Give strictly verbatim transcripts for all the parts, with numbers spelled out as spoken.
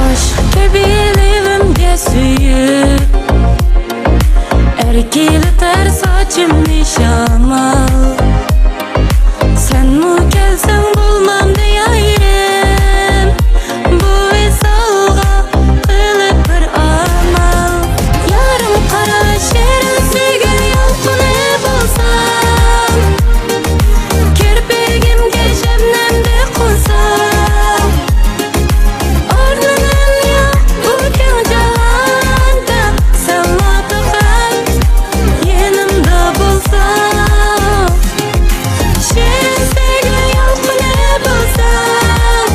ئاشىق كەبى لېۋىمگە سۆيۈپ، ئەركىلىتەر ساچىمنى شامال. سەنمۇ كەلسەڭ بولمامدۇ يارىم، بۇ ۋىسالغا قىلىپ بىر ئامال. يارىم قارا شېرىن سۆيگۈ يالقۇنى بولسام، كىرپىكىمگە شەبنەمدەك قونسام، ئارمىنىم يوق بۇ كەڭ جاھاندا، سەنلا پەقەت يېنىمدا بولساڭ. شېرىن سۆيگۈ يالقۇنى بولساڭ،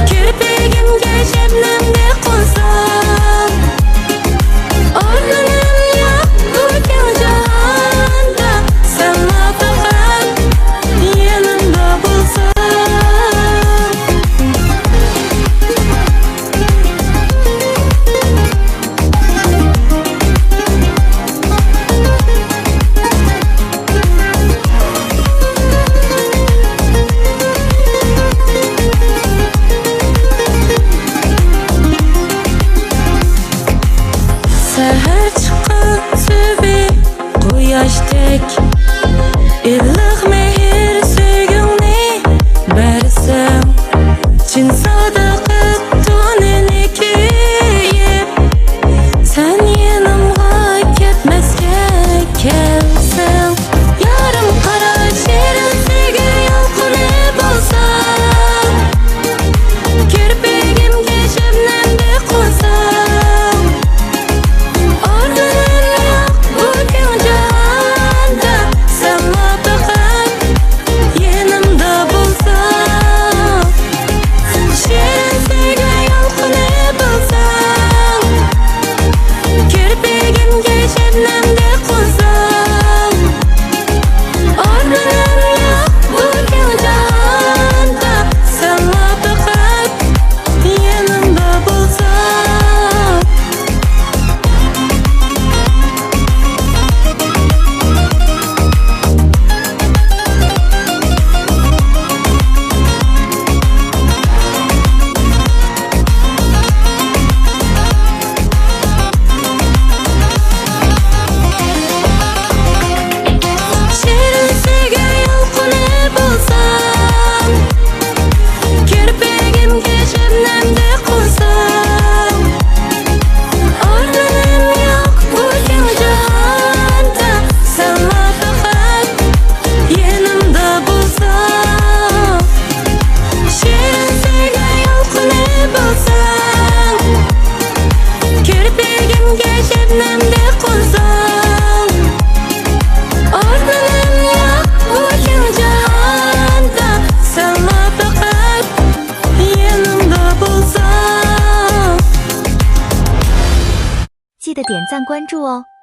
كىرپىكىمگە شەبنەمدەك قونساڭ، ئارمىنىم يوق بۇ كەڭ جاھاندا، سەنلا پەقەت يېنىمدا بولساڭ. سەھەر چىققان سۈبھى قۇياشتەك ئىللىق مېھىر سۆيگۈڭنى بەرسەڭ، چىن ساداقەت تونىنى كىيىپ، سەن يېنىمغا كەتمەسكە كەلسەڭ، يارىم قارا شېرىن سۆيگۈ يالقۇنى بولساڭ، كىرپىكىمگە شەبنەمدەك قونساڭ، ئارمىنىم يوق بۇ كەڭ جاھاندا، سەنلا پەقەت يېنىمدا بولساڭ. شېرىن سۆيگۈ يالقۇنى بولساڭ، كىرپىكىمگە شەبنەمدەك قونساڭ، ئارمىنىم يوق بۇ كەڭ جاھاندا، سەنلا پەقەت يېنىمدا بولساڭ. 'شېرىن سۆيگۈ يالقۇنى بولساڭ، كىرپىكىمگە شەبنەمدەك قونساڭ، ئارمىنىم يوق بۇ كەڭ جاھاندا، سەنلا پەقەت يېنىمدا بولساڭ. 'شېرىن سۆيگۈ يالقۇنى بولساڭ، كىرپىكىمگە شەبنەمدەك قونساڭ، ئارمىنىم يوق بۇ كەڭ جاھاندا، سەنلا پەقەت يېنىمدا بولساڭ. 记得点赞关注哦。